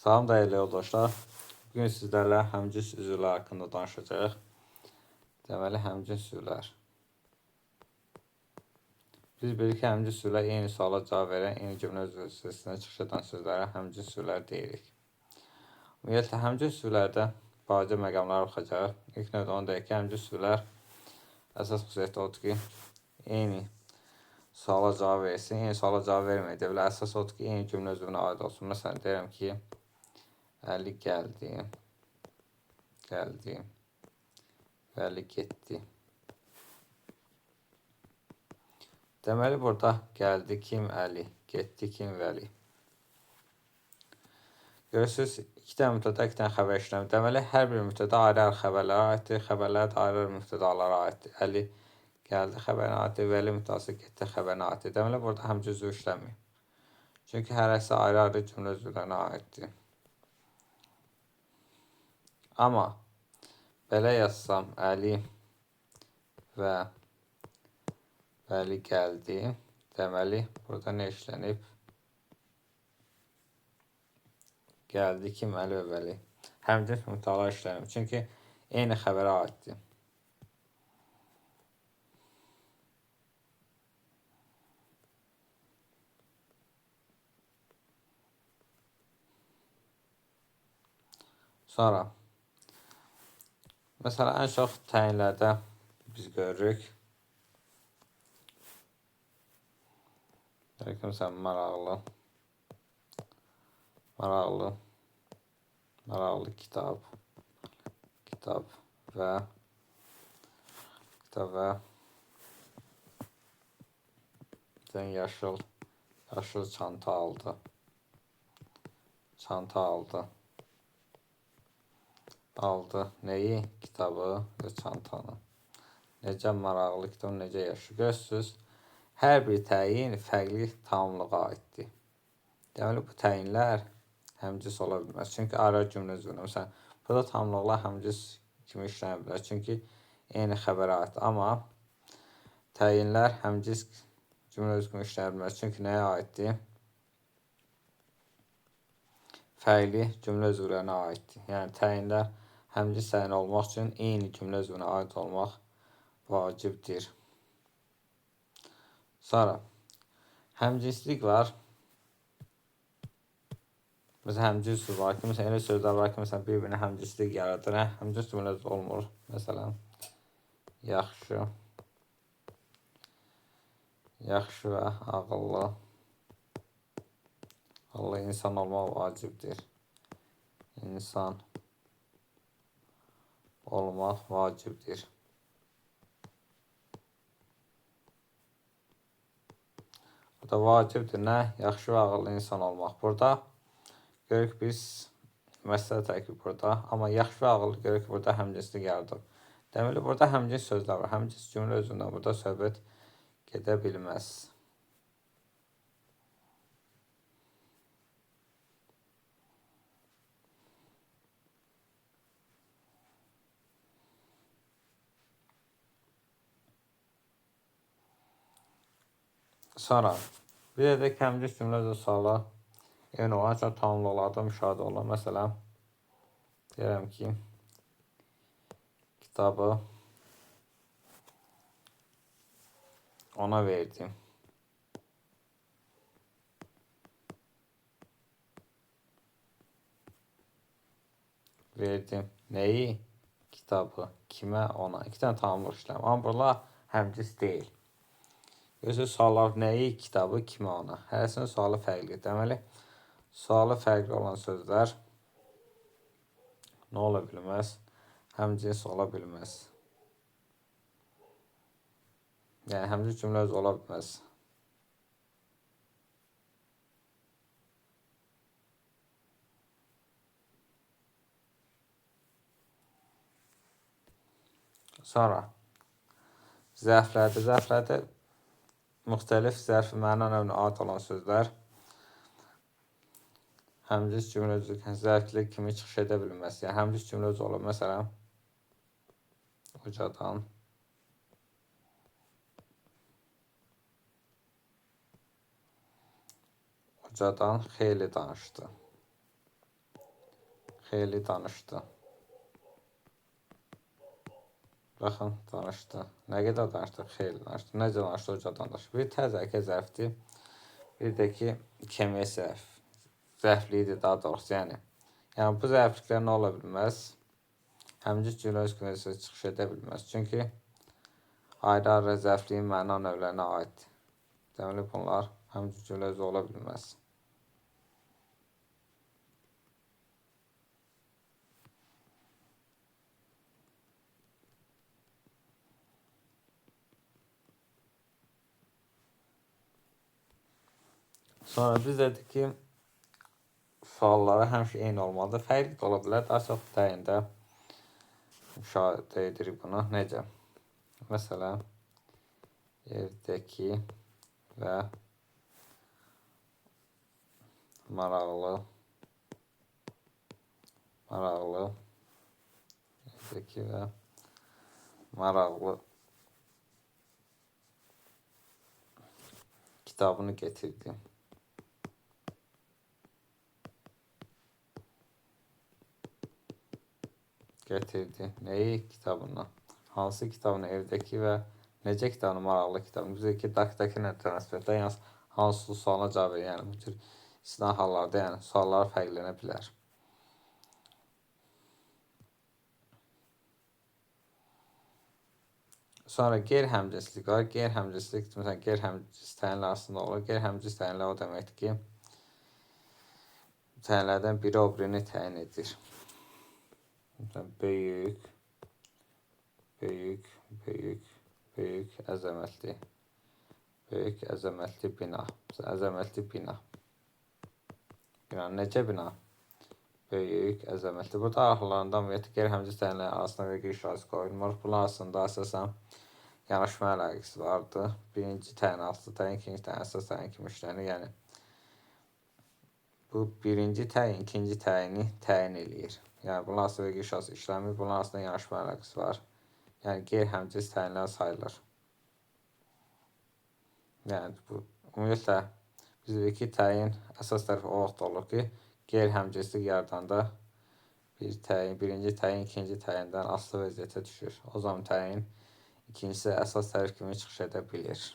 Salam dəyərli yoldaşlar. Bugün sizlərlə həmcins üzvlər haqqında danışacağıq. Deməli, həmcins üzvlər. Biz bilirik ki, həmcins üzvlər eyni suala cavab verən, eyni cümlə üzvü hissəsinə çıxış edən sözlərə həmcins üzvlər deyirik. Ümumiyyətlə, həmcins üzvlərdə balaca məqamlara baxacağıq. İlk növdə onu deyək ki, həmcins üzvlər əsas xüsusiyyəti odur ki, eyni suala cavab versin, eyni suala cavab verməyək də bilər. Əsas odur ki, eyni cümlə üzvünə aid olsun. Məsələn, deyirəm ki, Əli gəldi, gəldi, Vəli getdi. Deməli, burada gəldi kim Əli, getdi kim Vəli. Görürsünüz, iki dənə mübtəda, iki dənə xəbər işləmir. Deməli, hər bir mübtəda ayrı-ayrı xəbərlərə aiddir, xəbərlər də ayrı-ayrı mübtədalara aiddir. Əli gəldi xəbərinə aiddir, Vəli mübtədası getdi xəbərinə aiddir. Deməli, burada həmcins üzvü işləmir. Çünki hərəsi ayrı-ayrı cümlə üzvlərinə aiddir. Amma belə yazsam, Əli və Vəli gəldi. Deməli, burada nə işlənib? Gəldi kim? Əli və Vəli. Həmcins mübtədalar işlənib. Çünki eyni xəbərə aiddir. Sonra, məsələn, ən çox təyinlərdə biz görürük. Deyək ki, məsələn, maraqlı, maraqlı, maraqlı kitab, kitab və kitab və yaşıl, yaşıl çanta aldı, çanta aldı. Aldı. Nəyi? Kitabı və çantanı. Necə maraqlı kitab, necə yaşıl. Görürsünüz, hər bir təyin fərqli tamamlığa aiddir. Deməli, bu təyinlər həmcins ola bilməz. Çünki ayrı cümlə üzvünə. Məsələn, burada tamamlıqlar həmcins kimi işlənə bilər. Çünki eyni xəbərə aiddir. Amma təyinlər həmcins cümlə üzvü kimi işlənə bilməz. Çünki nəyə aiddir? Fərqli cümlə üzvlərinə aiddir. Yəni, təyinlər həmcins təyin olmaq üçün eyni cümlə üzvünə aid olmaq vacibdir. Sonra, həmcinslik var. Məsələn, həmcins söz var ki, məsələn, elə sözlər var ki, məsələn, bir-birinə həmcinslik yaradır. Hə? Həmcins cümlə üzvü olmur. Məsələn, yaxşı, yaxşı və ağıllı, ağıllı insan olmaq vacibdir. İnsan olmaq vacibdir. Burada vacibdir nə? Yaxşı və ağıllı insan olmaq. Burada görürük biz məsələ tərkibi burada. Amma yaxşı və ağıllı görürük ki, burada həmcinslik yaradıb. Deməli, burada həmcins sözlər var. Həmcins cümlə özündən burada söhbət gedə bilməz. Sonra, bir də ki, həmcins cümlə üzvü sualı eyni olan çox tamamlıqlarda müşahidə olunur. Məsələn, deyirəm ki, kitabı ona verdim. Verdim. Nəyi? Kitabı. Kimə? Ona. İki dənə tamamlıq işləm. Amma buralar həmcins deyil. Görürsünüz, suallar nəyi? Kitabı, kimə, ona. Hərəsinin sualı fərqlidir. Deməli, sualı fərqli olan sözlər nə ola bilməz? Həmcins ola bilməz. Yəni, həmcins cümlə özü ola bilməz. Sonra, zərflərdə müxtəlif zərf məna növünə aid olan sözlər həmcins cümlə üzvü zərfli kimi çıxış edə bilməz. Yəni, həmcins cümlə üzvü olur. Məsələn, ucadan ucadan xeyli danışdı. Xeyli danışdı. Baxın, danışdı. Nə qədər danışdı? Xeyli danışdı. Necə danışdı? Ucadan danışdı. Bir təzəkə zərfdir. Bir də ki, kemiyə zərf. Zərfliyidir daha doğrusu, yəni. Yəni, bu zərfliklər nə ola bilməz? Həmcə cümlə özgünə çıxış edə bilməz. Çünki ayrı-ayrı zərfliyin məna növlərinə aiddir. Deməli, bunlar həmcə cümlə özü ola bilməz. Sonra biz dedik ki, suallara həmişə eyni olmalıdır. Fərqli də ola bilər. Daha çox təyində müşahidə edirik bunu. Necə? Məsələn, evdəki və maraqlı evdəki və maraqlı kitabını getirdi. Getirdi. Neyi? Kitabını. Hansı kitabını? Evdəki və necə kitabını? Maraqlı kitabını. Bizə ki, dakdakı nə münasibətdə, yəni hansı sualına cavab verir. Yəni bu cür istisna hallarda, yəni suallar fərqlənə bilər. Sonra qeyri-həmcinslik var. Qeyri-həmcinslik, məsələn, qeyri-həmcins təyinlər arasında olur. Qeyri-həmcins təyinlər o deməkdir ki, təyinlərdən biri o birini təyin edir. Məsələn, böyük, böyük, böyük, böyük, əzəmətli, böyük, əzəmətli bina. Məsələn, əzəmətli bina. Bina, necə bina? Böyük, əzəmətli. Burada arxalarından və ya qeyri-həmcins təyinlərin arasında vergi işarəsi qoyulmur. Bunun arasında əsasən yanaşma əlaqəsi vardır. Birinci təyin aslı təyin, ikinci təyin əsas təyin kimi işlənir. Yəni, bu birinci təyin, ikinci təyini təyin eləyir. Yəni, bunun arasında vergi işarəsi işləmir, bunun arasında yanaşma əlaqəsi var. Yəni, qeyri-həmcins təyinlər sayılır. Yəni, bu, ümumiyyətlə, biz dedik ki, təyin əsas tərəfi o vaxt olur ki, qeyri-həmcinslik yaradanda bir təyin, birinci təyin, ikinci təyindən asılı vəziyyətə düşür. O zaman təyin ikincisi əsas tərəf kimi çıxış edə bilir.